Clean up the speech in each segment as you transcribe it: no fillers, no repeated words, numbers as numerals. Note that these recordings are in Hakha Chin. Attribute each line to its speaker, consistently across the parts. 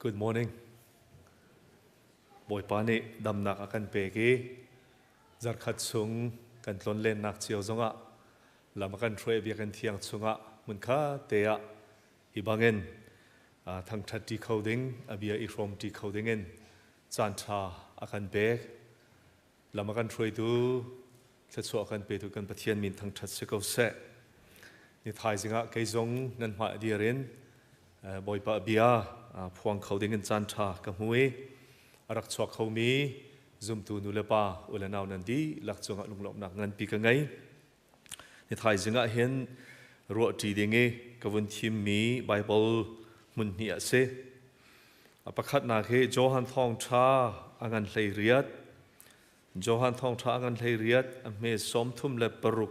Speaker 1: Good morning. Bawipa nih damnak a kan pek i zarkhat chung kan tlonlennak cio zongah lam a kan hruai biakinn thiang chungah hmunkhat te ah hi bangin thangṭhat ṭi kho ding, a bia i hrawm ṭi kho dingin caanṭha a kan pek. Lam a kan hruaitu, thluachuah kan petu kan Pathian min thangṭhat si ko seh. Ni thaizing ah kei zong nan hmai dir in Bawipa bia phuang kho ding in caanṭha ka hmu i a rak chuak khomi zumtu nu le pa u le nau nan dihlak cungah lunglawmhnak nganpi ka ngei. Ni thaizing ah hin ruahṭi ding i ka vun thimmi Baibal hmun hnih a si. A pakhatnak hi Johan Thawngṭha a ngan 18. Johan Thawngṭha a ngan 18 a hme 36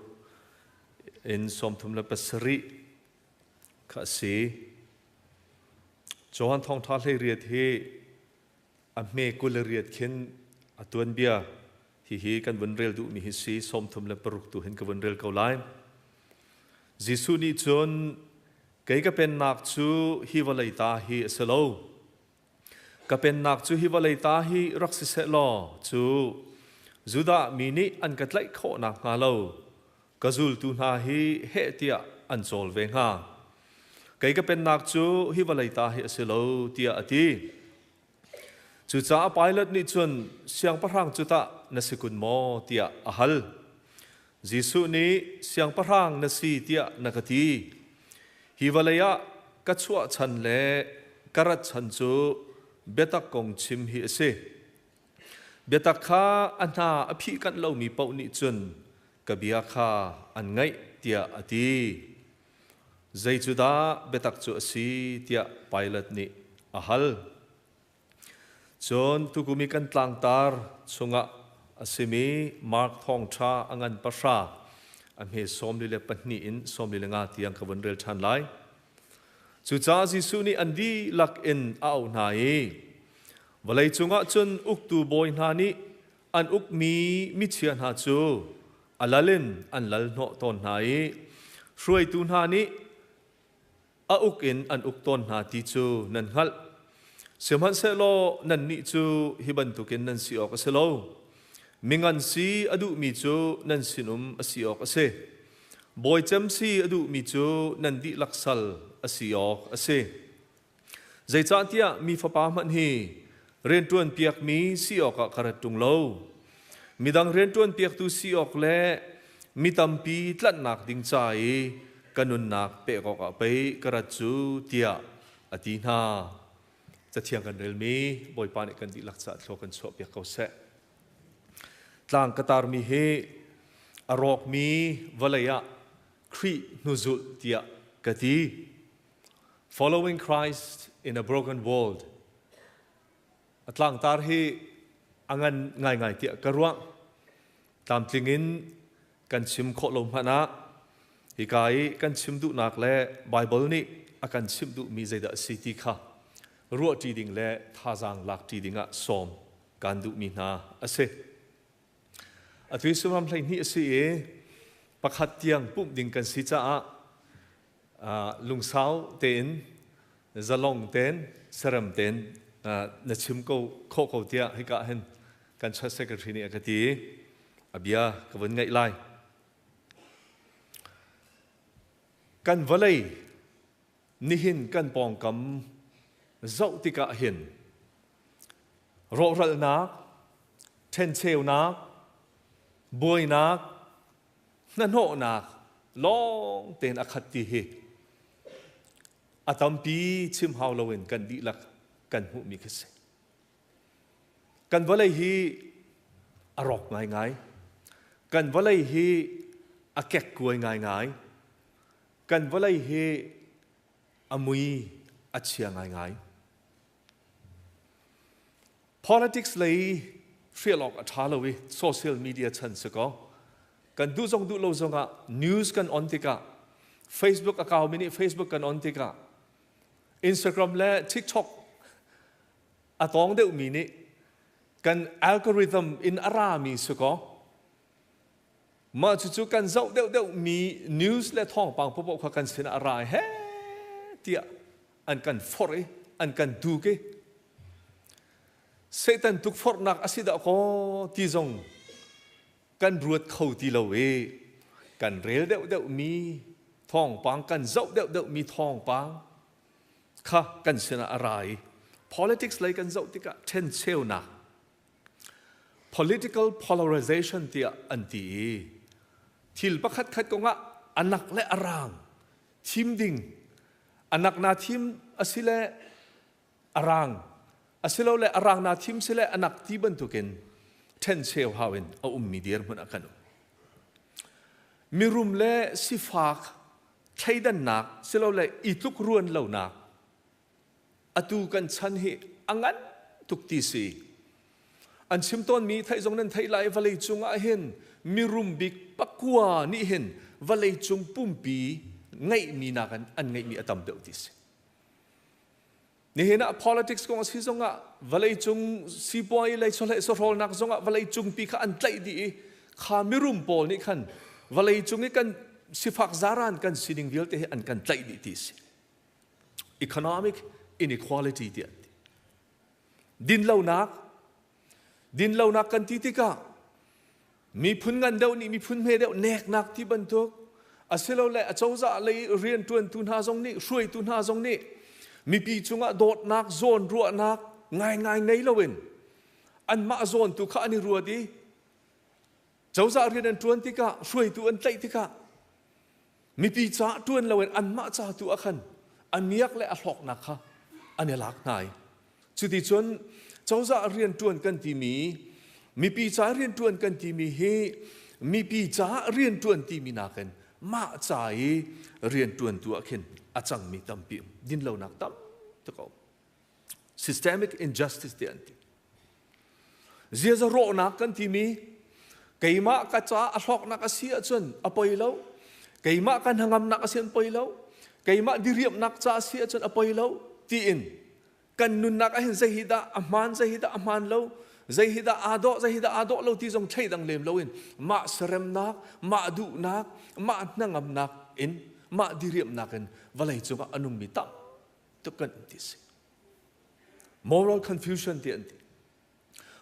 Speaker 1: in 37 kha a si. Johan Thawngṭha 18 hi a hme 28 khin a tuanbia hihi kan vun rel duhmi hi si 36 tu hin ka vun rel ko lai. Jesuh nih cun kei ka pennak cu hi vawlei ta hi a si lo. Ka pennak cu hi vawlei ta hi rak si seh law cu Judah mi nih an ka tlaih khawh nakhnga lo ka zultu hna hi heh tiah an cawl ve hnga. Kei ka pennak cu hi vawlei ta hi a si lo tiah a ti. Cucaah Pilat nih cun siangpahrang cu tah na si kun maw tiah a hal. Jesuh nih siangpahrang na si tiah na ka ti. Hi vawlei ah ka chuah chan le ka rat chan cu biatak kong chim hi a si. Biatak kha a hna a phih kanh lomi paoh nih cun ka bia kha an ngaih tiah a ti. Zei cu dah biatak cu a si tiah Pilat nih a hal. Cun tukum i kan tlangtar chungah a simi Mark thawngṭha a ngan 10 a hme 42 in 45 tiang ka vun rel ṭhan lai. Cucaah Jesuh nih an dihlak in a auh hna i vawlei cungah cun uktu bawi hna nih an ukmi michia hna cu a lal in an lal hnawh tawn hna i hruaitu hna nih a uk in an uk tawn hna ti cu nan hngalh. Sihmanhsehlaw nannih cu hi bantukin nan si awk a si lo. Mingan si a duhmi cu nan sinum a si awk a si. Bawi cem si a duhmi cu nan dihlak sal a si awk a si. Zeicahtiah mi fapa hmanh hi rianṭuan piakmi si awkah ka rat ṭung lo. Midang rianṭuan piaktu si awk le mi tampi tlanhnak ding ca i ka nunnak pek awkah pei ka rat cu tiah a ti hna. Cathiang kan relmi Bawipa nih kan dihlak caah thlua kan chuahpiak ko seh. Tlang ka tarmi hi a rawkmi vawlei ah Khrih hnuzulh tiah ka ti. Following Christ in a broken world. A tlangtar hi a ngan ngaingai tiah ka ruah. Tlamtling in kan chim khawh lo hmanh ah hika i kan chim duhnak le Bible nih a kan chimh duhmi zeidah a si ti kha ruahṭi ding le thazaang lakṭi ding ah sawm kan duhmi hna a si. Atu hi suram 12 a si i 1 tiang pumh ding kan si caah lungsau tein zalong tein serem tein na chim ko khawh ko tiah hika hin kan church secretary nih a ka ti i a bia ka vun ngaih lai. Kan vawlei nihin kan pawngkam zoh tikah hin rawhralhnak, ṭhencheunak, buainak, hnahnawhnak lawng tein a khat ti hi a tampi chim hau loin kan dihlak kan hmuhmi khi si. Kan vawlei hi a rawk ngaingai. Kan vawlei hi a kekkuai ngaingai. Kan vawlei hi a mui a chia ngaingai. Politics lei hrial awk a ṭha lo i social media chan si kaw kan duh zong duh lo zongah news kan on tikah, Facebook a kaumi nih Facebook kan on tikah, Instagram le TikTok a tawng deuhmi nih kan algorithm in a rami si kaw mah cucu kan zoh deuhdeuhmi news le thawngpang paohpaoh kha kan sinah a ra he tiah an kan forh i an kan duk i. Satan tukforhnak a si dah kaw ti zong kan ruat kho ti lo i kan rel deuhdeuh mi thawngpang, kan zoh deuhdeuh mi thawngpang kha kan sinah a ra i politics lei kan zoh tikah ṭhencheunak, political polarization tiah an ti i thil pakhat khat kongah anak le arang thim ding, anak na thim asile arang asilole arang na thim sile anak ti bantukin ṭhencheu hau in a ummi dirhmun ah kan um. Mirum le sifak thleidannak silole i tluk ruan lonak atu kan chan hi a ngan tuk ti si. An chim tawnmi theih zong nan theih lai, vawlei cung ah hin mirum bik pakua nih hin vawlei cung pumpi ngeihmi nakin an ngeihmi a tam deuh ti si. Nihin ah politics kong a si zongah, vawlei cung sipuai lei chawleh sawhrawlnak zongah vawlei cungpi kha an tlaih dih i kha mirum pawl nih khan vawlei cung i kan sifak zaran kan sining vialte hi an kan tlaih dih ti si. Economic inequality ti an ti. Dinlonak, dinlonak kan ti tikah miphun ngan deuh nih miphun hme deuh neknak ti bantuk asilole acozah lei rianṭuantu hna zong nih, hruaitu hna zong nih mipi cungah dawtnak zawn ruahnak ngaingai ngei loin anmah zawn tu kha an i ruat i cozah rian an ṭuan tikah, hruaitu an tlaih tikah mipi ca ṭuan loin anmah ca tu ah khan a miak le a hlawknak kha an i lak hna i cuticun cozah rianṭuan kan timi, mipi ca rianṭuan kan timi hi mipi ca rianṭuan timi nakin mah ca i rianṭuan tu ah khin a cangmi tampi, dinlonak tam tuk a um. Systemic injustice ti an ti. Ziaza rawhnak kan timi, keimah ka ca a hlawknak a si ahcun a poi lo, keimah ka hnangamnak a si an poi lo, keimah diriamnak ca a si ahcun a poi lo tiin kan nunnak ah hin zei hi dah a hmaan, zei hi dah a hmaan lo, zei hi dah aa dawh, zei hi dah aa dawh lo ti zong thleidang lem loin mah seremnak, mah duhnak, mah hnangamnak in, mah diriamnak in vawlei cungah a nungmi tam tuk kan um ti si. Moral confusion ti an ti.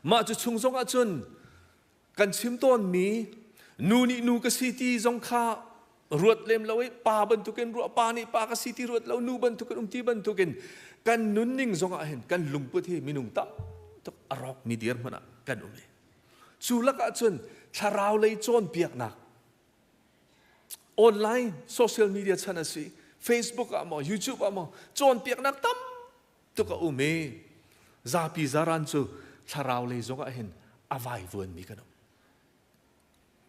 Speaker 1: Mah cu chung zong ahcun kan chim tawnmi nu nih nu ka si ti zong kha ruat lem lo i pa bantukin ruah, pa nih pa ka si ti ruat lo, nu bantukin um ti bantukin kan nunning zong ah hin kan lungput hi minung tam tuk a rawkmi dirhmun ah kan um i cu lakah cun thlarau lei cawnpiaknak online social media chan a si, Facebook ah maw, YouTube ah maw, cawnpiaknak tam tuk a um i zapi zaran cu thlarau lei zong ah hin a vaivuanmi kan um,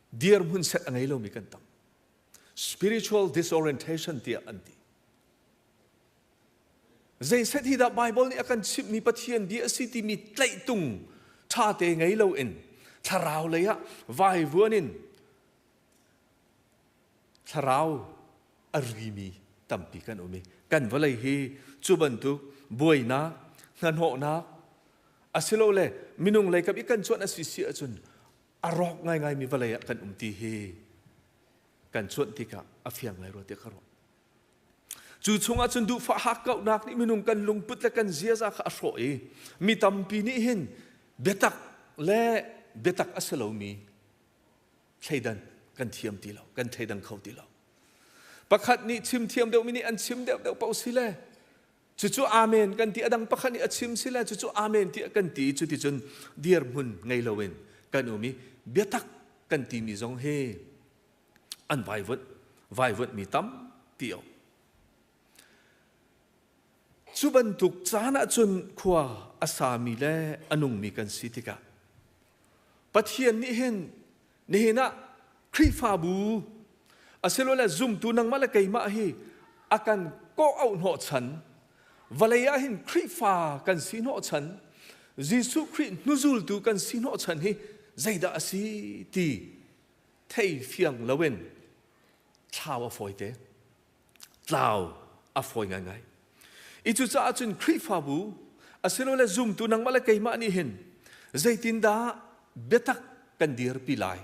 Speaker 1: dirhmun set a ngei lomi kan tam. Spiritual disorientation tiah an ti. Zeiset hi dah Bible nih a kan chimhmi Pathian bia a si timi tlaihtung ṭhate ngei loin thlarau lei ah vaivuan in thlarau a rimi tampi kan um i kan vawlei hi cu bantuk buainak, hnahnawhnak asilole minung lei kap i kan cuanh a si si ahcun a rawk ngaingaimi vawlei ah kan um ti hi kan cuanh tikah a fiang lai rua tiah ka ruah. Cu chungah cun duhfah hakkauhnak nih minung kan lungput le kan ziaza kha a hrawh i mi tampi nih hin biatak le biatak a si lomi thleidan kan thiam ti lo, kan thleidang kho ti lo. Pakhat nih chim thiam deuhmi nih an chim deuhdeuh paoh si le cucu amen kan ti, a dang pakhat nih a chim si le cucu amen tiah kan ti. Cuticun dirhmun ngei loin kan um i biatak kan timi zong hi an vaivuanh vaivuanhmi tampi a um. Cu bantuk caan ahcun khua a sami le a nungmi kan si tikah Pathian nih hin nihin ah Khrihfabu asilole zumtu nangmah le keimah hi a kan kawh auh hnawhchan, vawlei ah hin Khrihfa kan si hnawhchan, Jesuh Khrih hnuzultu kan si hnawhchan hi zeidah a si ti thei fiang loin thlau a fawi te, tlau a fawi ngaingai i cucaah cun Khrihfabu asilole zumtu nangmah le keimah nih hin zeitindah biatak kan dirpi lai,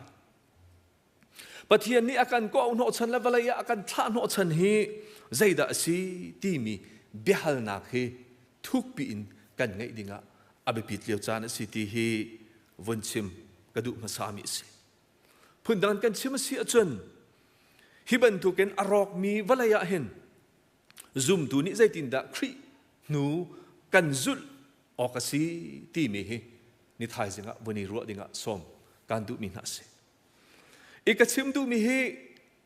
Speaker 1: Pathian nih a kan kawh hnawhchan le vawlei ah a kan thlah hnawhchan hi zeidah a si timi biahalnak hi thukpi in kan ngeih dingah. a biapit lio caan a si ti hi vun chim ka duh hmasami a si. Phundang kan chim a si ahcun hi bantukin a rawkmi vawlei ah hin zumtu nih zeitindah Khrih hnu kan zulh awk a si timi hi ni thaizing ah vun i ruah dingah sawm kan duhmi hna a si. I ka chim duhmi hi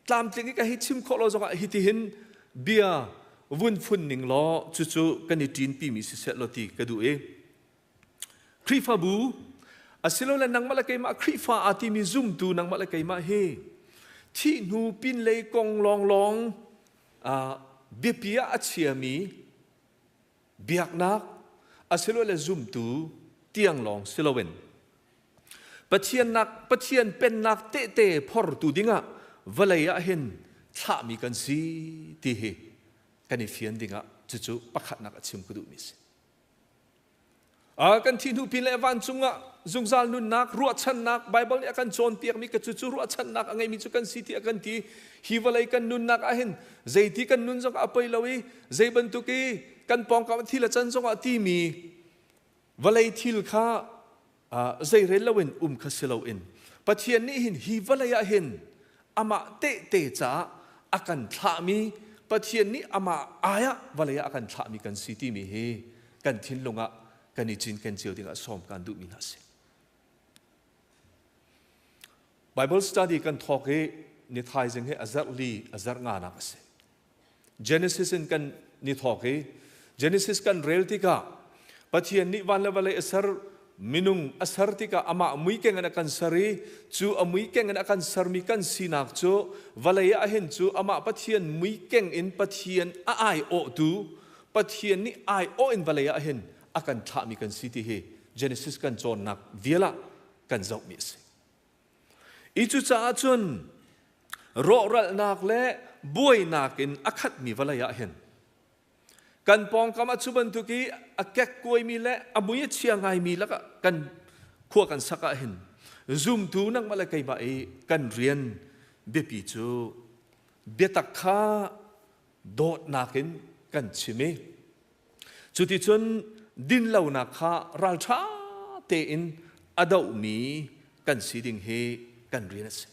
Speaker 1: tlamtling i ka hei chim khawh lo zongah hitihin bia vun phun ning law cucu kan i ṭinpimi siseh law ti ka duh i Khrihfabu asilole nangmah le keimah Khrihfa aa timi zumtu nangmah le keimah hi thih hnu pinlei kong lawnglawng biapi ah a chiami biaknak asilole zumtu tiang lawng si loin Pathiannak Pathian pennak tehte phortu dingah vawlei ah hin thlahmi kan si ti hi kan i fian dingah cucu pakhatnak a chim ka duhmi si. Kan thih hnu pin le vancung ah zungzal nunnak ruahchannak Bible nih a kan cawnpiakmi ka cucu ruahchannak a ngeimi cu kan si ti a kan ti. Hi vawlei kan nunnak ah hin zeiti kan nun zong a poi lo i zei bantuk i kan pawngkam thil a can zong ah timi vawlei thil kha zeirel loin um kha si loin Pathian nih hin hi vawlei ah hin amah tehte caah a kan thlahmi Pathian nih amah ai ah vawlei ah a kan thlahmi kan si timi hi kan thinlung ah kan i cinken cio dingah sawm kan duhmi hna si. Bible study kan thawk i ni thaizing hi a zarh li a zarh nganak a si. Genesis in kan ni thawk i Genesis kan rel tikah Pathian nih van le vawlei a ser minung a ser tikah amah muikeng in a kan ser i cu a muikeng in a kan sermi kan sinak cu vawlei ah hin cu amah Pathian muikeng in Pathian a aiawhtu Pathian nih aiawh in vawlei ah hin a kan thlahmi kan si ti hi Genesis kan cawnnak vial ah kan zohmi a si. I cucaah cun rawhralhnak le buainak in a khatmi vawlei ah hin kan pawngkam ah cu bantuk i a kekkuaimi le a mui a chia ngaimi lakah kan khua kan sak ah hin zumtu nangmah le keimah i kan rian biapi cu biatak kha dawtnak in kan chim i Cuticun dinlonak kha ralṭha tein a dohmi kan si ding hi kan rian a si.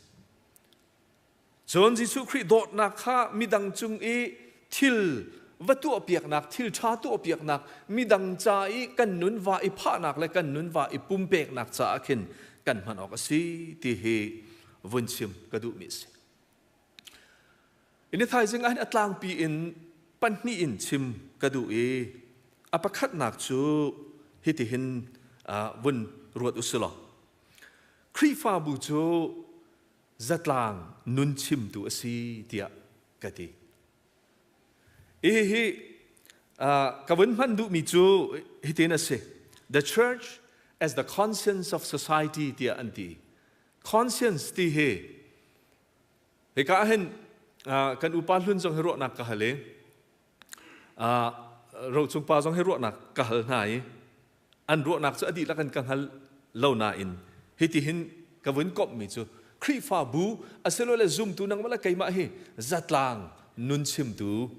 Speaker 1: Cun Jesuh Khrih dawtnak kha midang cung i thil va tuahpiaknak, thil ṭha tuahpiaknak, midang ca i kan nun va i phahnak le kan nun va i pumpeknak caah khin kan hman awk a si ti hi vun chim ka duhmi a si. Ini thaizing ah hin a tlangpi in pahnih in chim ka duh i a pakhatnak cu hitihin vun ruat u silaw Khrihfabu cu zatlang nun chimtu a si tiah ka ti. Hihi ka vun hman duhmi cu hitin a si. The church as the conscience of society tiah an ti. Conscience ti hi Hika ah hin kan upa hlun zong hi ruahnak ka hal i rochung pa zong hi ruahnak ka hal hna i an ruahnak cu a dihlak in ka hngal lo nain hitihin ka vun komhmi cu Khrihfabu asilole zumtu nangmah le keimah hi zatlang nun chimtu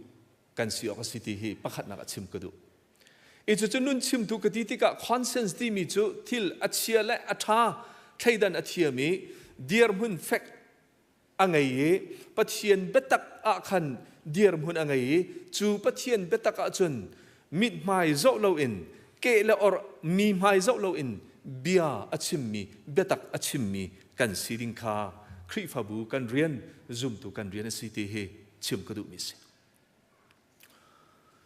Speaker 1: kan si awk a si ti hi pakhatnak a chim ka duh. I cucu nun chimtu ka ti tikah conscience timi cu thil a chia le a ṭha thleidan a thiam i dirhmun fek a ngei i Pathian biatak ah khan dirhmun a ngei i cu Pathian biatak ah cun mithmai zoh loin keh le or mi hmai zoh loin bia a chimmi biatak a chimmi kan si ding kha Khrihfabu kan rian zumtu kan rian a si ti hi chim ka duhmi a si.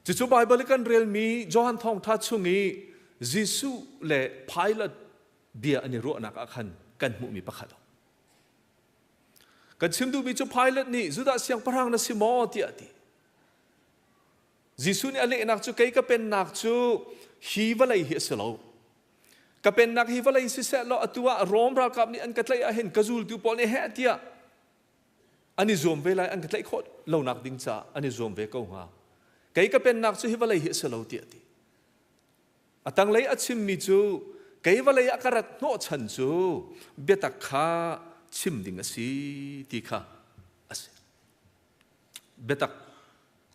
Speaker 1: Cucu Baibal i kan relmi Johan Thawngṭha chung i Jesuh le Pilate bia an i ruahnak ah khan kan hmuhmi pakhat. Kan chim duhmi cu Pilate nih Judah siangpahrang na si maw tiah a ti. Jesuh nih a lehnak cu kei ka pennak cu hi vawlei hi a si lo. Ka pennak hi vawlei siseh law atu ah Rom ralkap nih an ka tlaih ahhin ka zultu pawl nih heh tiah an i zuam ve lai an ka tlaih khawh lonak ding caah an i zuam ve ko hnga kei ka pennak cu hi vawlei hi a si lo tiah a ti a tanglei a chimmi cu kei vawlei ah ka rat hnawhchan cu biatak kha chim ding a si ti kha a si biatak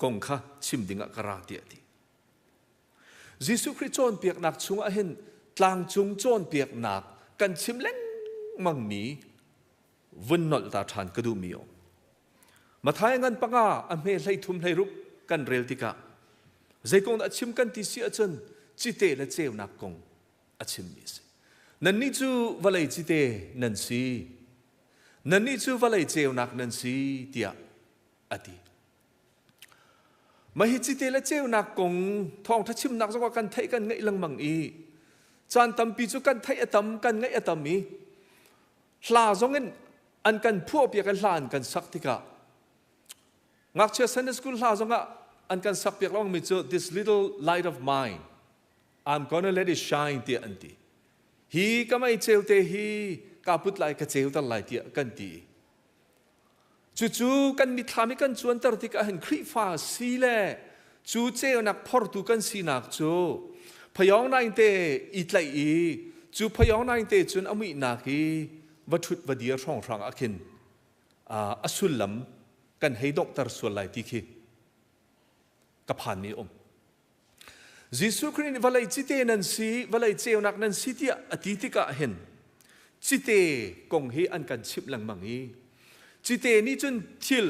Speaker 1: kong kha chim ding ah ka ra tiah a ti Jesuh Khrih cawnpiaknak chungah hin Tlangcung cawnpiaknak kan chim lengmangmi vun nolh ta ṭhan ka duhmi um. Matthai ngan panga a hme 13 hleiruk kan rel tikah zei kong dah chim kan ti si ahcun cite le ceunak kong a chimmi a si. Nannih cu vawlei cite nan si. Nannih cu vawlei ceunak nan si tiah a ti. Mah hi cite le ceunak kong thawngṭha chimnak zongah kan theih kan ngaih lengmang i caan tampi cu kan theih a tam kan ngaih a tam i hla zongin an kan phuahpiak i hla an kan sak tikah ngakchia Sunday school hla zongah an kan sakpiak lengmangmi cu this little light of mine I'm gonna let it shine tiah an ti. Hi ka mei ceu te hi ka put lai ka ceuter lai tiah kan ti. Cucu kan mithlam i kan cuanter tikah hin Khrihfa si le cu ceunak phortu kan sinak cu phayawng naing te i tlaih i cu phayawng naing te cun a muihnak i va ṭhut va dir hrawnghrang ah khin a sullam kan hei donghter sual lai ti khi ka phanmi um. Jesuh Khrih nih vawlei cite nan si, vawlei ceunak nan si tiah a ti tikah hin cite kong hi an kan chimh lengmang i cite nih cun thil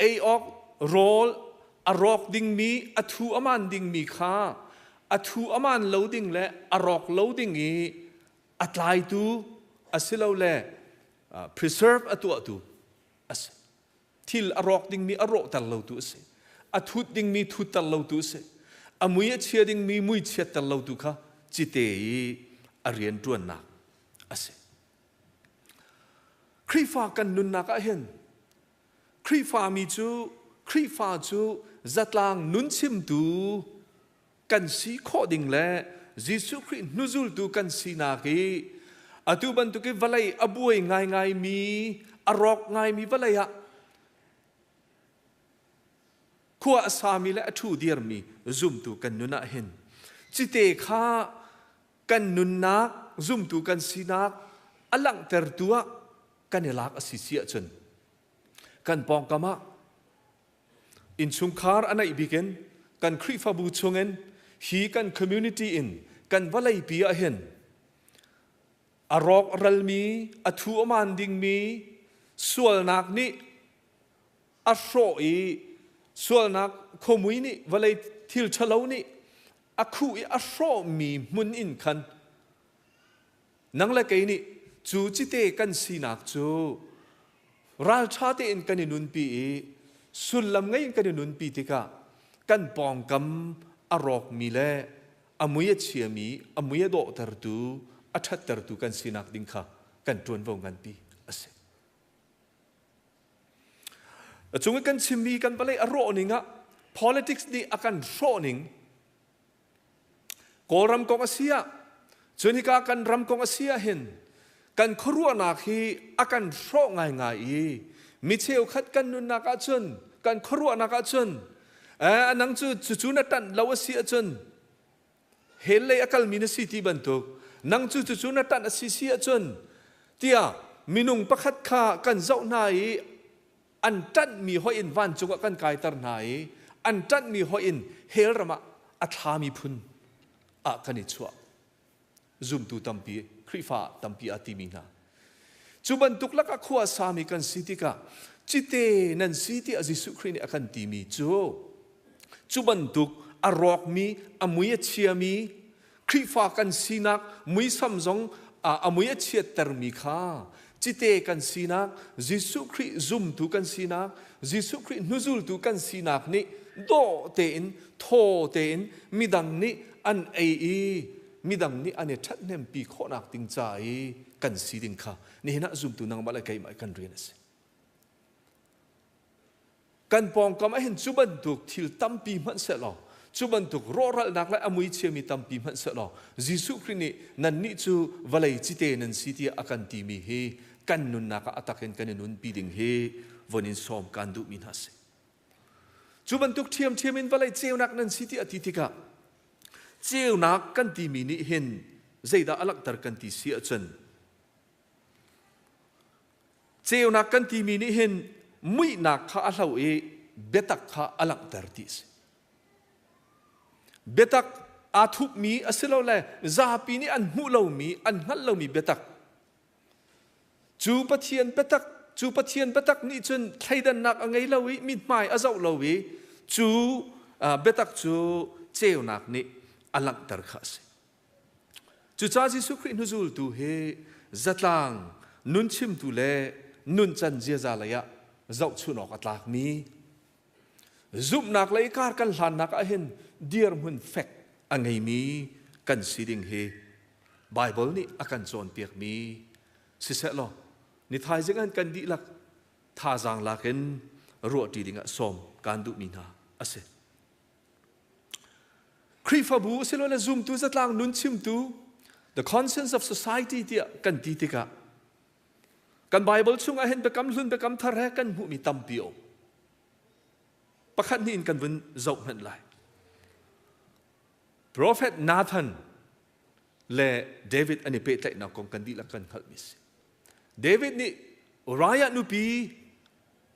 Speaker 1: ei awk rawl a rawk dingmi a thu a man dingmi kha a thu a man lo ding le a rawk lo ding i a tlaitu asilole preserve a tuahtu a si. Thil a rawk dingmi a rawhter lotu a si. A thut dingmi thutter lotu a si. A mui a chia dingmi mui chiatter lotu kha cite i a rianṭuannak a si. Khrihfa kan nunnak ah hin Khrihfa mi cu Khrihfa cu zatlang nun chimtu kan si khawh ding le Jesuh Khrih hnuzultu kan sinak i atu bantuk i vawlei a buai ngaingaimi a rawk ngaimi vawlei ah khua a sami le a ṭhu dirmi zumtu kan nun ah hin cite kha kan nunnak zumtu kan sinak a langhtertu ah kan i lak a si si ahcun kan pawngkam ah Innchungkhar a naih bik in kan Khrihfabu chungin hi kan community in kan vawleipi ah hin a rawk ralmi, a thu a maan dingmi sualnak nih a hrawh i sualnak khuamui nih vawlei thil ṭhalo nih a khuh i a hrawhmi hmun in khan Nang le kei nih cu cite kan sinak cu ralṭha tein kan i nunpi i sullam ngei in kan i nunpi tikah kan pawngkam a rawkmi le a mui a chiami, a mui a dawhtertu, a ṭhattertu kan sinak ding kha kan ṭuanvo nganpi a si. A cung i kan chimmi kan vawlei a rawh ning ah politics nih a kan hrawh ning Kawlram kong a si ah, cun hika kan ram kong a si ah hin kan khuaruahnak hi a kan hrawh ngaingai i mi cheukhat kan nunnak ahcun kan khuaruahnak ahcun eh, nang cu cucu na ṭanh lo a si ahcun hell lei a kalmi na si ti bantuk nang cu cucu na ṭanh a si si ahcun tiah minung pakhat kha kan zoh hna i an ṭanhmi hoih in vancung ah kan kaiter hna i an ṭanhmi hoih in hell ram ah a thlami phun ah kan i chuah. Zumtu tampi, Khrihfa tampi aa timi hna. Cu bantuk lakah khua a sami kan si tikah cite nan si tiah Jesuh Khrih nih a kan timi cu cu bantuk a rawkmi, a mui a chiami, Khrihfa kan sinak muisam zong a mui a chiattermi kha cite kan sinak Jesuh Khrih zumtu kan sinak Jesuh Khrih hnuzultu kan sinak nih dawh tein thaw tein midang nih an ei i midang nih an i ṭhathnempi khawhnak ding ca i kan si ding kha nihin ah zumtu nangmah le keimah kan rian a si. Kan pawngkam ah hin cu bantuk thil tampi hmanh sehlaw, cu bantuk rawhralhnak le a mui chiami tampi hmanh sehlaw, Jesuh Khrih nih nannih cu vawlei cite nan si tiah a kan timi hi kan nunnak ah a tak in kan i nunpi ding hi von in sawm kaan duhmi hna si. Cu bantuk ṭhiamṭhiam in vawlei ceunak nan si tiah a ti tikah ceunak kan timi nih hin zeidah a langhter kan ti si ahcun Ceunak kan timi nih hin muihnak kha a hlo i biatak kha a langhter ti a si. Biatak Aa thupmi asilole zapi nih an hmuh lomi, an hngalh lomi biatak. Cu Pathian biatak, cu Pathian biatak nih cun thleidannak a ngei lo i mithmai a zoh lo i cu biatak cu ceunak nih a langhter kha a si. Cucaah Jesuh Khrih hnuzultu hi zatlang nun chimtu le nuncan ziaza lei ah zohchunh awk a tlakmi zumhnak lei kar kan hlannak ah hin dirhmun fek a ngeimi kan si ding hi Baibal nih a kan cawnpiakmi siseh law ni thaizing an kan dihlak thazaang lak in ruahṭi dingah sawm kaan duhmi hna a si. Khrihfabu asilole zumtu zatlang nun chimtu the conscience of society tiah kan ti tikah kan Bible chungah hin biakam hlun biakam thar he kan hmuhmi tampi a um. Pakhat hnih in kan vun zoh hmanh lai. Prophet Nathan le David an i pehtlaihnak kong kan dihlak kan hngalhmi si. David nih Uriah nupi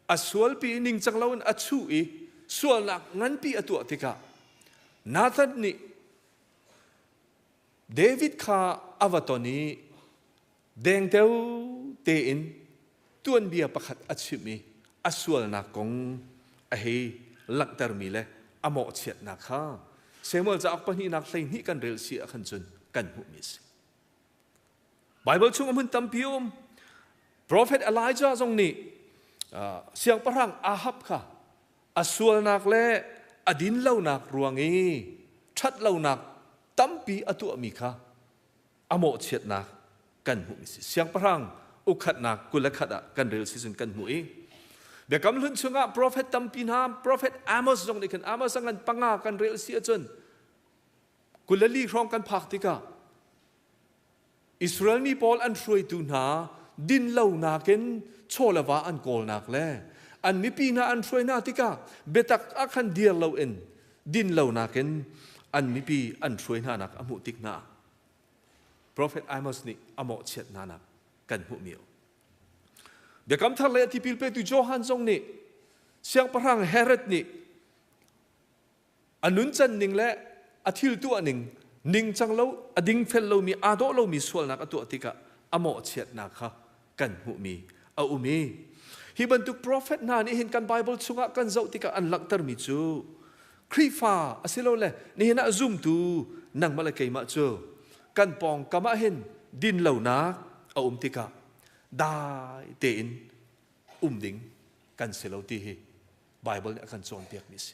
Speaker 1: a sualpi ningcang loin a chuh i sualnak nganpi a tuah tikah Nathan nih David kha a va ton i dengteo tein tuanbia pakhat a chimh i a sualnak kong a hei langhtermi le a mawhchiatnak kha Samuel cauk pahnihnak 12 kan rel si ah khan cun kan hmuhmi a si. Baibal chung a hmun tampi um. Prophet Elijah zong nih siangpahrang Ahab kha a sualnak le a dinlonak ruang i ṭhatlonak tampi a tuahmi kha a mawhchiatnak kan hmuhmi si. Siangpahrang ukhatnak 21 ah kan rel si cun kan hmuh i Biakam Hlun chungah prophet tampi hna, prophet Amos zong nih khan Amos a ngan panga kan rel si ahcun 24 hrawng kan phak tikah Israel mi pawl an hruaitu hna dinlonak in chaw le va an kawlnak le an mipi hna an hruai hna tikah biatak ah khan dir loin dinlonak in an mipi an hruai hna nak a hmuh tik hna Prophet Amos nih a mawhchiat hna nak kan hmuhmi a um. Biakam thar le a tipil petu Johan zong nih siangpahrang Herod nih A nuncan ning le a thil tuah ning ningcang lo, a dingfel lomi, aa dawh lomi sualnak a tuah tikah a mawhchiatnak kha kan hmuhmi a um i hi bantuk prophet hna nih hin kan Bible chungah kan zoh tikah an langhtermi cu Khrihfa asilole nihin ah zumtu nangmah le keimah cu kan pawngkam ah hin dinlonak a um tikah dai tein um ding kan si lo ti hi Bible nih a kan cawnpiakmi a si.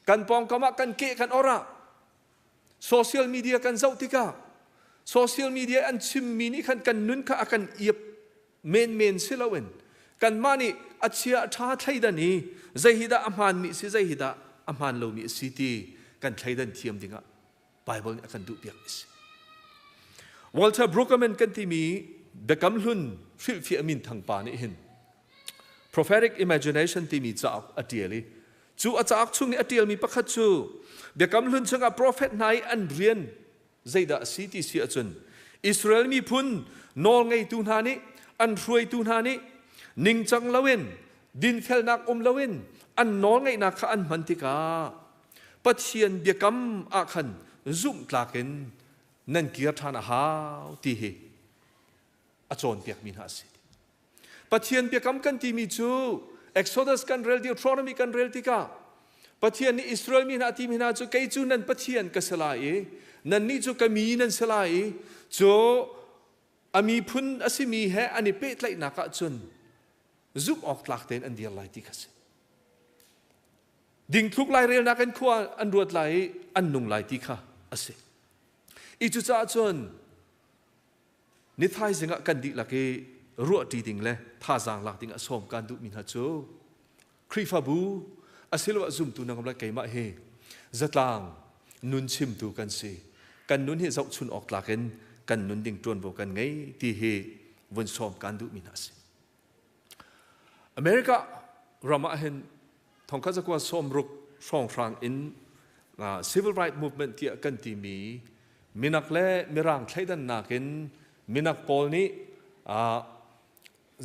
Speaker 1: Kan pawngkam ah kan keh kan or ah social media kan zoh tikah social media an chimmi nih khan kan nun kha a kan iap menmen si loin kanmah nih a chia a ṭha thleidan i zei hi dah a hmaanmi si zei hi dah a hmaan lomi a si ti kan thleidan thiam dingah Bible nih a kan duhpiakmi a si. Walter Brueggemann kan timi Biakam Hlun hrilhfiah minthang pa nih hin Prophetic Imagination timi cauk a ṭial i cu a cauk chung i a ṭialmi pakhat cu Biakam Hlun chungah prophet hna i an rian zeidah a si ti si ahcun Israel miphun nawlngeitu hna nih an hruaitu hna nih ningcang loin dinfelnak um loin an nawlngeihnak kha an hman tikah Pathian biakam ah khan zumhtlak in nan kir ṭhan a hau ti hi a cawnpiakmi hna a si. Pathian biakam kan timi cu Exodus kan rel Deuteronomy kan rel tikah Pathian nih Israel mi hna a timi hna cu kei cu nan Pathian ka si lai i nannih cu ka mi nan si lai i cu a miphun a simi he an i pehtlaihnak ahcun zumh awk tlak tein an dir lai ti kha si. Dingthluk lairelnak in khua an ruat lai i an nung lai ti kha a si. I cucaah cun ni thaizing ah kan dihlak i ruahṭi ding le thazaang lak ding ah sawm kan duhmi hna cu Khrihfabu asiloah zumtu nangam le keimah hi zatlang nun chimtu kan si. Kan nun hi zohchun awk tlak in kan nun ding ṭuanvo kan ngei ti hi vun sawm kan duhmi hna a si. America ram ah hin 1960 hrawnghrang in civil right movement tiah kan timi minak le mirang thleidannak in minak pawl nih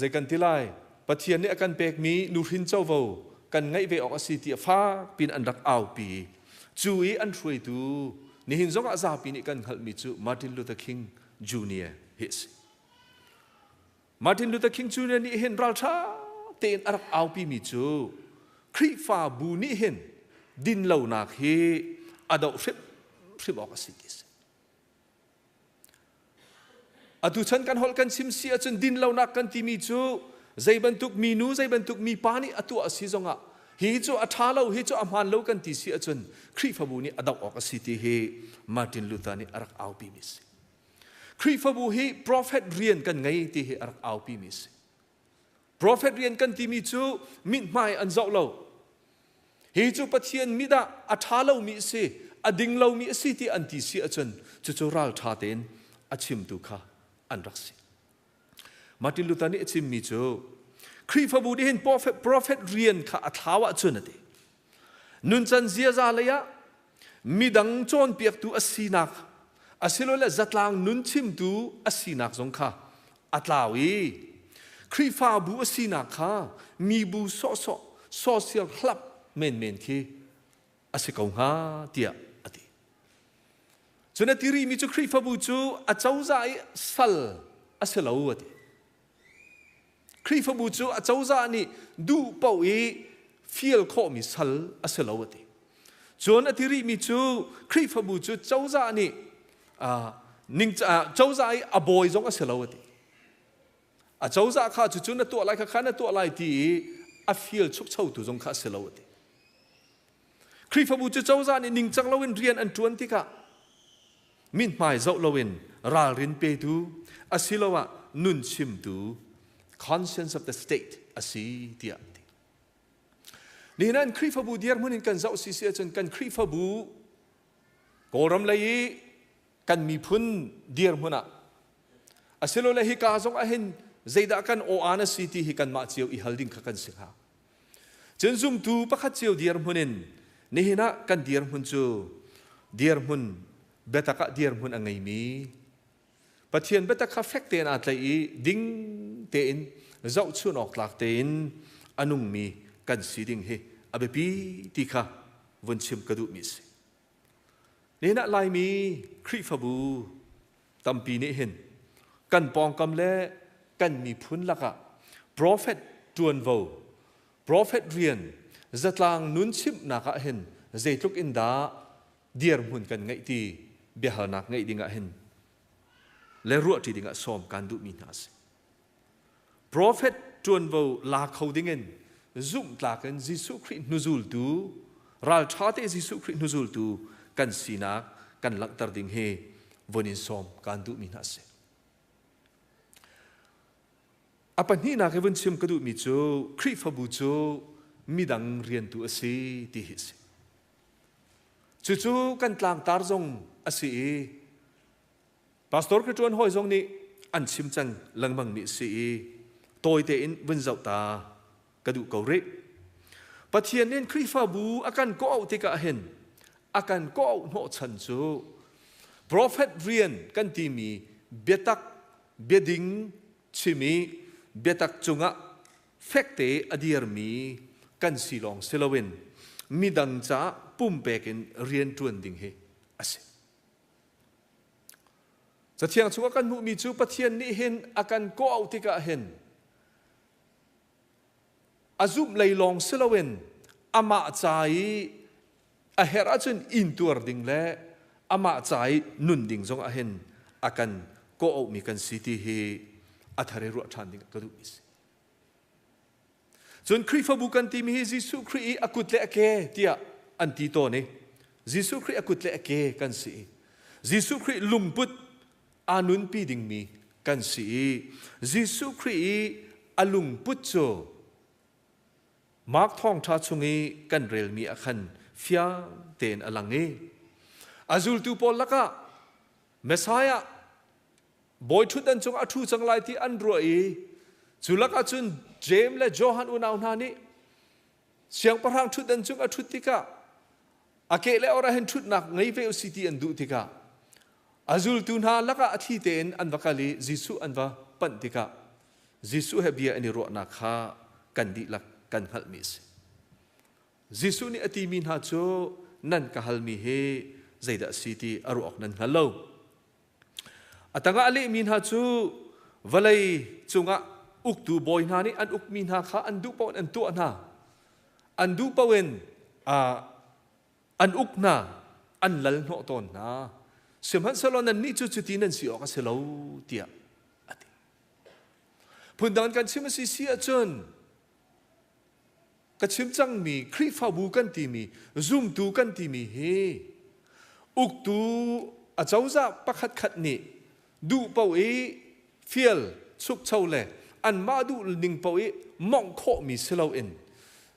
Speaker 1: zei kan ti lai Pathian nih a kan pekmi nuhrin covo kan ngeih ve awk a si tiah fak pin an rak aupi. Cu i an hruaitu nihin zongah zapi nih kan hngalhmi cu Martin Luther King Jr. hi a si. Martin Luther King Jr. nih hin ralṭha tein a rak aupimi cu Khrihfabu nih hin dinlonak hi a doh hrimhrim awk a si ti a si. Atu chan kan holh kan chim si ahcun dinlonak kan timi cu zei bantuk minu zei bantuk mipa nih a tuah a si zongah hi cu a ṭha lo hi cu a hmaan lo kan ti si ahcun Khrihfabu nih a doh awk a si ti hi Martin Luther nih a rak aupimi a si. Khrihfabu hi prophet rian kan ngei ti hi a rak aupimi a si. Prophet rian kan timi cu mithmai an zoh lo. Hi cu Pathian mit ah a ṭha lomi a si, a ding lomi a si ti an ti si ahcun cucu ralṭha tein a chimtu kha an rak si. Martin Luther nih a chimmi cu Khrihfabu nih hin prophet rian kha a thlau ahcun a ti. Nuncan ziaza lei ah midang cawnpiaktu a sinak asilole zatlang nun chimtu a sinak zong kha a tlau i Khrihfabu a sinak kha mibu sawhsawh social club menmen khi a si ko hnga tiah a ti. Cun a ti rihmi cu Khrihfabu cu a cozah i sal a si lo a ti. Khrihfabu cu a cozah nih duh paoh i fial khawhmi sal a si lo a ti. Cun a ti rihmi cu Khrihfabu cu cozah nih ning cozah i a bawi zong a si lo a ti. A cozah kha cucu na tuah lai kha kha na tuah lai ti i a fial chukchotu zong kha a si lo a ti. Khrihfabu cu cozah nih ningcang loin rian an ṭuan tikah mithmai zoh loin ralrin petu asiloah nun chimtu conscience of the state a si tiah an ti. Nihin an Khrihfabu dirhmun in kan zoh si si ahcun kan Khrihfabu Kawlram lei i kan miphun dirhmun ah asilole hika zong ahhin zeidah kan aw-aan a si ti hi kanmah cio i hal ding kha kan si hnga. Cun zumtu pakhat cio dirhmun in nihin ah kan dirhmun cu dirhmun biatak ah dirhmun a ngeimi Pathian biatak kha fek tein aa tlaih i ding tein zohchun awk tlak tein a nungmi kan si ding hi a biapi ti kha vun chim ka duhmi a si. Nihin ah Laimi Khrihfabu tampi nih hin kan pawngkam le kan miphun lakah prophet ṭuanvo, prophet rian, zatlang nun chimhnak ah hin zeitluk in dah dirhmun kan ngeih ti biahalnak ngeih dingah hin le ruahṭi dingah sawm kan duhmi hna a si. Prophet ṭuanvo la kho dingin zumhtlak in Jesuh Khrih hnuzultu, ralṭha te Jesuh Khrih hnuzultu kan sinak kan langhter ding hi von in sawm kaan duhmi hna a si. A pahnihnak i vun chim ka duhmi cu Khrihfabu cu midang riantu a si ti hi a si. Cucu kan tlangtar zong a si i Pastor ka ṭuan hawi zong nih an chim cang lengmang mi si i tawi tein vun zoh ta ka duh ko rih. Pathian nih Khrihfabu a kan kawh tikah hin a kan kawh hnawhchan cu prophet rian kan timi biatak biading chim i biatak cungah fekte a dirmi kan si lawng si loin midang caah pumpek in rian ṭuan ding hi a si. Cathiang chungah kan hmuhmi cu Pathian nih hin a kan kawh tikah hin a zumh lei lawng si loin amah ca i a herh ahcun intuar ding le amah ca i nun ding zongah hin a kan kawh-auhmi kan si ti hi a thar i ruah ṭhan ding ka duhmi a si. Cun Khrihfabu kan timi hi Jesuh Khrih i a kut le a ke tiah an ti tawn i Jesuh Khrih a kut le a ke kan si i Jesuh Khrih lungput aa nunpi dingmi kan si i Jesuh Khrih i a lungput cu Mark thawngṭha chung i kan relmi ah khan fiang tein a lang i a zultu pawl lakah Messiah Bawi ṭhutdan cungah a ṭhu cang lai ti an ruah i cu lakah cun Jeim le Johan unau hna nih siangpahrang ṭhutdan cung a ṭhut tikah a keh le or ah hin ṭhutnak ngei ve u si ti an duh tikah a zultu hna lakah a thli tein an va kal i Jesuh an va panh tikah Jesuh he bia an i ruahnak kha kan dihlak kan hngalhmi a si. Jesuh nih a timi hna cu nan ka halmi hi zeidah a si ti a ruah awk nan hngal lo. A tangah a lehmi hna cu vawlei cungah uktu bawi hna nih an ukmi hna kha an duh paoh in an tuah hna. An duh paoh in an uk hna, an lal hnawh tawn hna. Sihmanhsehlaw nannih cu cuti nan si awk a si lo tiah a ti. Phundang kan chim a si si ahcun ka chim cangmi Khrihfabu kan timi zumtu kan timi hi uktu acozah pakhatkhat nih duh paoh i fial chukcho le anmah duh ning paoh i mongh khawhmi si loin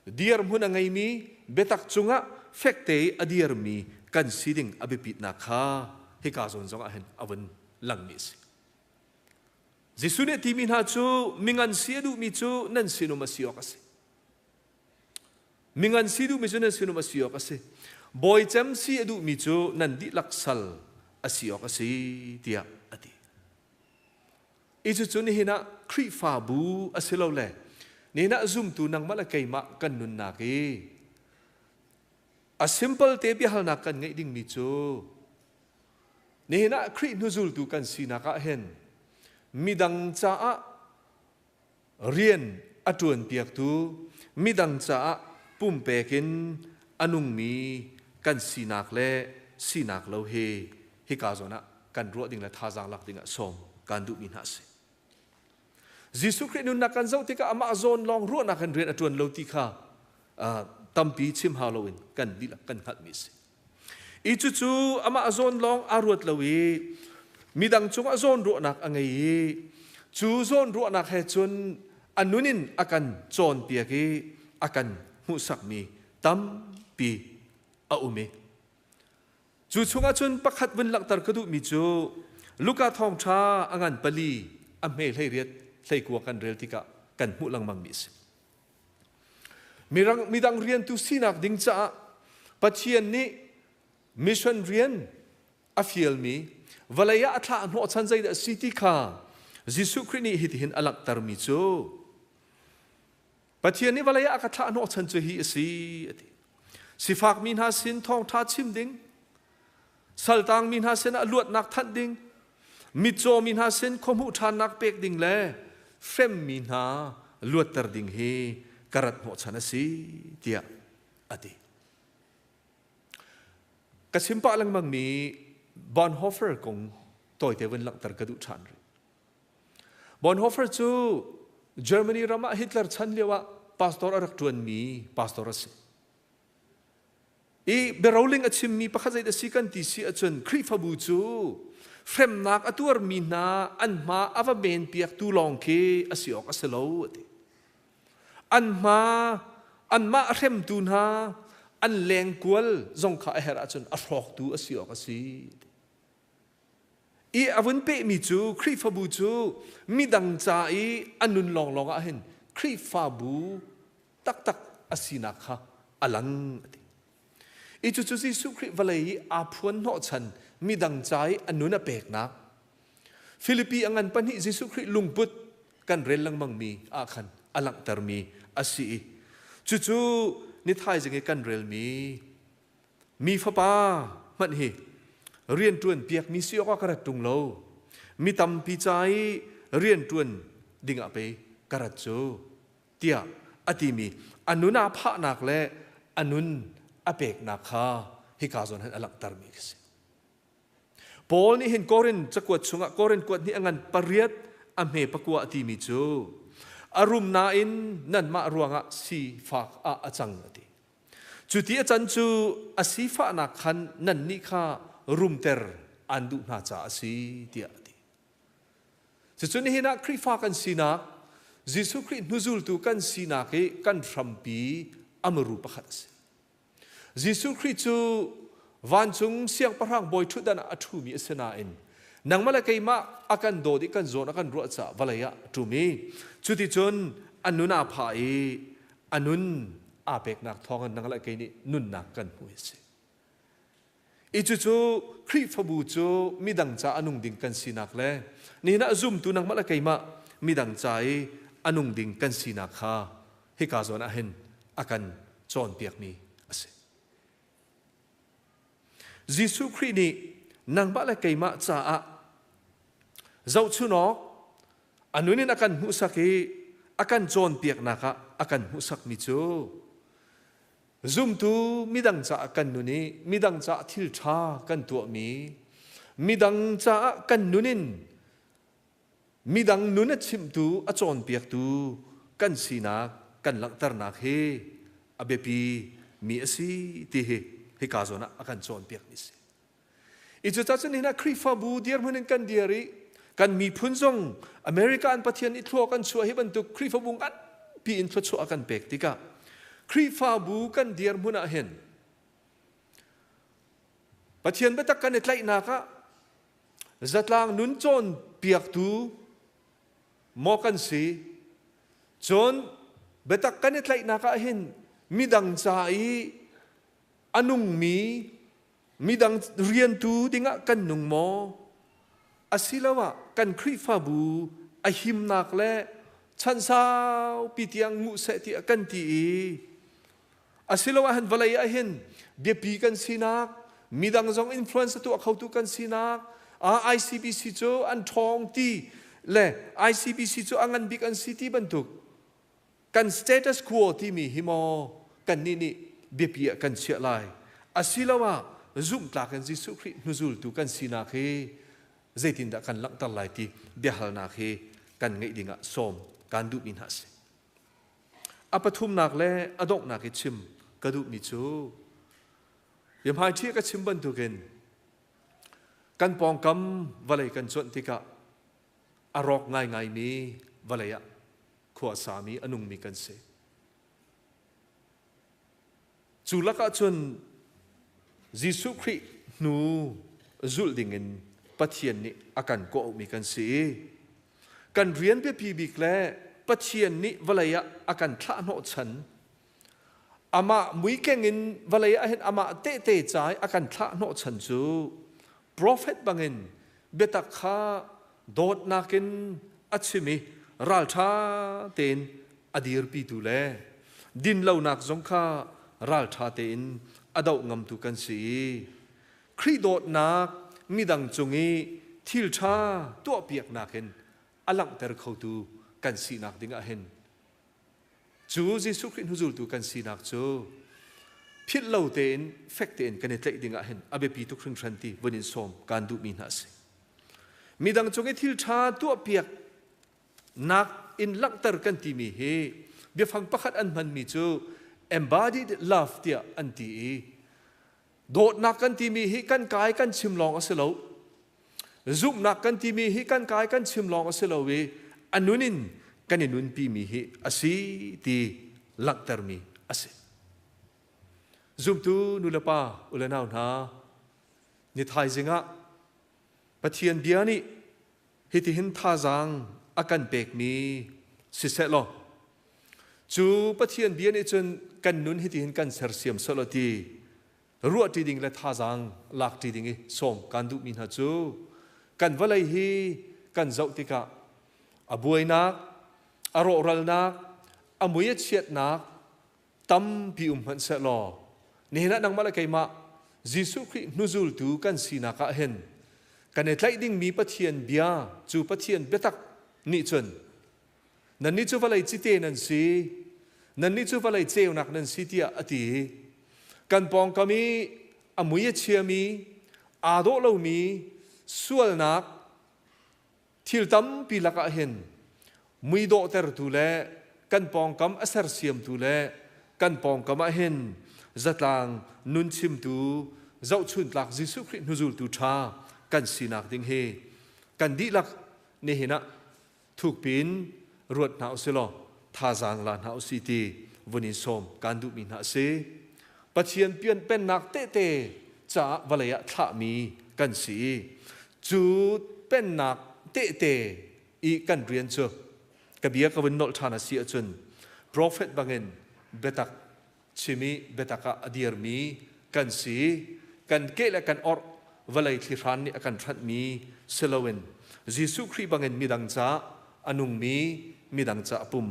Speaker 1: dirhmun a ngeimi biatak cungah fekte i a dirmi kan si ding a biapitnak kha hika zawn zongah hin a vun langmi a si. Jesuh nih a timi hna cu mingan si a duhmi cu nan sinum a si awk a si. Mingan si duhmi cu nan sinum a si awk a si. Bawi cem si a duhmi cu nan dihlak sal a si awk a si tiah a ti. I cucu nihin ah Khrihfabu a si lo le nihin ah zumtu nangmah le keimah kan nunnak i a simple te biahalnak kan ngeih dingmi cu Nihin ah Khrih hnuzultu kan sinak ah hin midang caah rian a ṭuanpiaktu, midang caah pumpek in a nungmi kan sinak le sinak lo hi hika zawn ah kan ruah ding le thazaang lak ding ah sawm kan duhmi hna a si. Jesuh Khrih nunnak kan zoh tikah amah zawn lawng ruahnak in rian a ṭuan lo ti kha tampi chim hau loin kan dihlak kan hngalhmi a si. I cucu amah zawn lawng aa ruat lo i midang cungah zawnruahnak a ngei i cu zawnruahnak he cun a nun in a kan cawnpiak i a kan hmuhsakmi tampi a um i cu chungah cun pakhat vun langhter ka duhmi cu Luka thawngṭha a ngan pali a hme 18 hleikua kan rel tikah kan hmuh lengmangmi a si. Midang riantu sinak ding caah Pathian nih mission rian a fialmi vawlei ah a thlah hnawhchan zeidah a si ti kha Jesuh Khrih nih hitihin a langhtermi cu Pathian nih vawlei ah a ka thlah hnawhchan cu hi a si a ti. Sifakmi hna sin thawngṭha chim ding, saltangmi hna sinah luatnak thanh ding, mitcawmi hna sin khuahmuh ṭhannak pek ding le hremmi hna luatter ding hi ka rat hnawhchan a si tiah a ti. Ka chim pah lengmangmi Bonhoeffer kong tawite vun langhter ka duh ṭhan rih. Bonhoeffer cu Germany ram ah Hitler chan lioah pastor a rak ṭuanmi pastor a si. I biaroling a chimmi pakhat zei a si kan ti si ahcun Khrihfabu cu hremnak a tuarmi hna an hma a va men piaktu lawng khi a si awk a si lo a ti. An hma anmah a hremtu hna an lengkual zong kha a herh ahcun a hrawktu a si awk a si. I a vun pehmi cu Khrihfabu cu midang ca i a nun lawnglawng ah hin Khrihfabu taktak a sinak kha a lang a ti. I cucu Jesuh Khrih vawlei i aa phuan hnawhchan midang ca i a nun a peknak Filipi a ngan pahnih Jesuh Khrih lungput kan rel lengmangmi ah khan a langhtermi a si i cucu ni thaizing i kan relmi mi fapa hmanh hi rianṭuan piakmi si awkah ka rat ṭung lo mi tampi ca i rianṭuan dingah pei ka rat cu tiah a timi a nun aa phahnak le a nun a peknak kha hika zawn hin a langhtermi a si. Paul nih hin Korin cakuat chungah Korin kuat nih a ngan pariat a hme pakua a timi cu a rum nain nanmah ruangah sifak ah a cang a ti. Cu ti a can cu a sifahnak khan nannih kha rumter aan duh hna caah a si tiah a ti. Cucu nihin ah Khrihfa kan sinak, Jesuh Khrih hnuzultu kan sinak i kan hrampi a muru pakhat a si. Jesuh Khrih cu vancung siangpahrang bawi ṭhutdan ah a ṭhumi a si nain nangmah le keimah a kan dawt i kan zawn a kan ruah caah vawlei ah a ṭum i cuticun a nun aa phah i a nun aa peknak thawngin nang le kei nih nunnak kan hmu hi a si. I cucu Khrihfabu cu midang ca a nung ding kan sinak le nihin ah zumtu nangmah le keimah midang ca i a nung ding kan sinak kha hika zawn ah hin a kan cawnpiakmi a si. Jesuh Khrih nih nangmah le keimah caah zohchunawk a nun in a kan hmuhsak i a kan cawnpiaknak ah a kan hmuhsakmi cu zumtu midang caah kan nun i midang caah thil ṭha kan tuahmi, midang caah kan nun in midang nun a chimtu, a cawnpiaktu kan sinak kan langhternak hi a biapi mi a si ti hi hika zawn ah a kan cawnpiakmi a si. I cucaah cun nihin ah Khrihfabu dirhmun in kan dir i kan miphun zong America an Pathian i thlua kan chuah hi bantuk Khrihfabu nganpi in thluachuah a kan pek tikah Khrihfabu kan dirhmun ah hin Pathian biatak kan i tlaihnak ah zatlang nun cawnpiaktu maw kan si? Cun biatak kan i tlaihnak ah hin midang ca i a nungmi midang riantu dingah kan nung maw? Asiloah kan Khrihfabu a himnak le chan saupi tiang nguh seh tiah kan ti i asiloah han vawlei ah hin biapi kan sinak, midang zong influence tuah khotu kan sinak, ICBC cu an ṭhawng ti le ICBC cu a ngan bik an si ti bantuk kan status quo timi hi maw kannih nih biapi ah kan chiah lai, asiloah zumhtlak in Jesuh Khrih hnuzultu kan sinak hi zeitindah kan langhter lai ti biahalnak hi kan ngeih dingah sawm kan duhmi hna a si. A pathumnak le a donghnak i chim ka duhmi cu biahmaiṭhi ka chim bantukin kan pawngkam vawlei kan cuanh tikah a rawk ngaingaimi vawlei ah khua a sami a nungmi kan si. Cu lakah cun Jesuh Khrih hnu zulh dingin Pathian nih a kan kawhmi kan si i kan rian biapi bik le Pathian nih vawlei ah a kan thlah hnawhchan, amah muikeng in vawlei ah hin amah tehte ca i a kan thlah hnawhchan cu profet bangin biatak kha dawtnak in a chim i ralṭha tein a dirpitu le dinlonak zong kha ralṭha tein a doh ngamtu kan si i Khrih dawtnak midang cung i thil ṭha tuahpiaknak in a langhter khotu kan sinak ding ah hin cu Jesuh Khrih hnuzultu kan sinak cu philh lo tein fek tein kan i tlaih ding ah hin a biapi tuk hringhran ti vun in sawm kaan duhmi hna a si. Midang cung i thil ṭha tuahpiak nak in langhter kan timi hi biafang pakhat an hmanmi cu embodied love tiah an ti i dawtnak kan timi hi kan kai kan chim lawng a si lo. Zumhnak kan timi hi kan kai kan chim lawng a si lo i a nun in kan i nunpimi hi a si ti langhtermi a si. Zumtu nulepa ulenau hna, ni thaizing ah Pathian bia nih hitihin thazaang a kan pekmi siseh law cu Pathian bia nih cun kan nun hitihin kan sersiam selaw ti ruahṭi ding le thazaang lakṭi ding i sawm kan duhmi hna cu kan vawlei hi kan zoh tikah a buainak, a rawhralnak, a mui a chiatnak tampi um hmanh sehlaw nihin ah nangmah le keimah Jesuh Khrih hnuzultu kan sinak ah hin kan i tlaih dingmi Pathian bia cu Pathian biatak nih cun nannih cu vawlei cite nan si, nannih cu vawlei ceunak nan si tiah a ti. Kan pawngkam i a mui a chiami, aa dawh lomi sualnak thil tampi lakah hin mui dawhtertu le kan pawngkam a sersiamtu le kan pawngkam ah hin zatlang nun chimtu zohchuntlak Jesuh Khrih hnuzultu ṭha kan sinak ding hi kan dihlak nihin ah thukpi in ruat hna usilaw thazaang la hna usih ti vun in sawm kan duhmi hna a si. Pathian pennak tehte caah vawlei ah thlahmi kan si i cu pennak tehte i kan rian cu ka bia ka vun nolh ṭhan a si ahcun profet bangin biatak chim i biatak ah a dirmi kan si. Kan keh le kan orh vawlei thlihran nih a kan hranhmi si loin Jesuh Khrih bangin midang ca a nungmi, midang ca a pum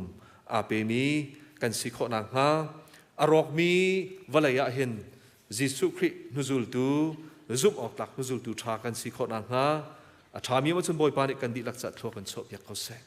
Speaker 1: aa pemi kan si khawh nakhnga a rawkmi vawlei ah hin Jesuh Khrih hnuzultu Zumh awk tlak hnuzultu ṭha kan si khawh nakhnga a ṭhami ma cun Bawipa nih kan dihlak ca thlua kan chuahpiak ko seh.